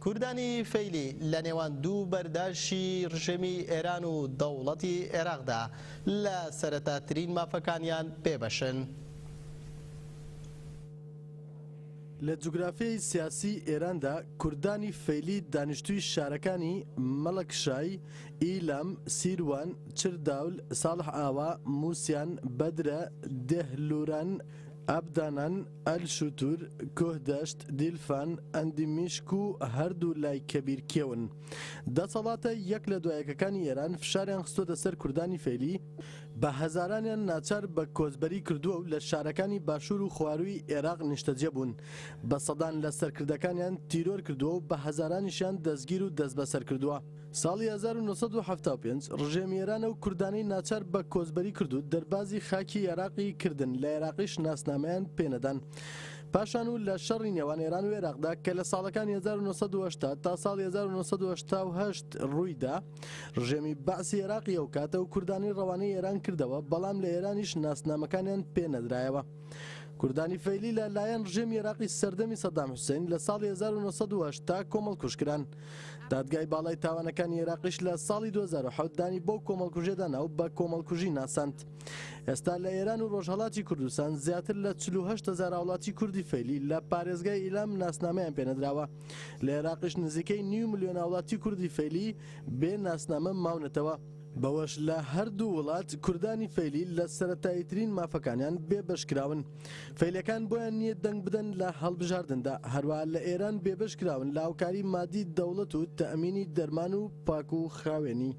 کوردانی فەیلی لە نێوان دوو بەرداشی ڕژێمی ئێران و دەوڵەتی عێراقدا لە سەرەتاترین مافەکانیان بێبەشن. لە جوگرافیای سیاسی ئێراندا کوردانی فەیلی دانیشتووی شارەکانی، مەڵەکشای، ئیلام، سیروان، چرداول، ساڵح ئاوا، موسیان، بەدرە، دێهلوران، ئابدانان، ئەلشوتور، کوهدەشت، دیلفان، ئەندیمیشک و هەردوو لای کەبیر کێون. دەسەڵاتە یەک لە دوایەکەکانی ئێران فشاریان خستۆتە سەر کوردانی فەیلی، بە هەزارانیان ناچار بە کۆچبەری کردووە و لە شارەکانی باشوور و خوارووی ئێراق نیشتەجێ بوون، بە سەدان لە سەرکردەکانیان تیرۆر کردووە و بە هەزارانیشیان دەستگیر و دەستبەسەر کردووە. ساڵی 1975 ڕژێمی ئێران ئەو کوردانەی ناچار بە کۆچبەری کرد و دەربازی خاکی ئێراقی کردن، لە ئێراقیش ناسنامەیان پێنەدان. پاشان و لە شەڕی نێوان ئێران و ئێراقدا کە لە ساڵەکانی 1980 تا ساڵی 1988 ڕوویدا، ڕژێمی بەعسی ئێراقی ئەو کاتە و کوردانی ڕەوانەی ئێران کردەوە، بەڵام لە ئێرانیش ناسنامەکانیان پێ نەدرایەوە. کوردانی فەیلی لە لایەن ڕژێمی ئێراقی سەردەمی سەدام حوسێن لە ساڵی 1980 کۆمەڵکوژ کران. دادگای باڵای تاوانەکانی ئێراقیش لە ساڵی 2007 دانی بەو کۆمەڵکوژیەدا نا و بە کۆمەڵکوژی ناساند. ئێستا لە ئێران و ڕۆژهەڵاتی کوردستان زیاتر لە 48 هەزار هاوڵاتی کوردی فەیلی لە پارێزگای ئیلام ناسنامەیان پێنەدراوە. لە ئێراقیش نزیکەی نیو ملیۆن هاوڵاتی کوردی فەیلی بێ ناسنامە ماونەتەوە. بەوەش لە هەردوو وڵات کوردانی فەیلی لە سەرەتاییترین مافەکانیان بێبەش کراون. فەیلیەکان بۆیان نییە دەنگ بدەن لە هەڵبژاردندا، هەروەها لە ئێران بێبەش کراون لە هاوکاری مادی دەوڵەت و تەئمینی دەرمان و پاک و خاوێنی.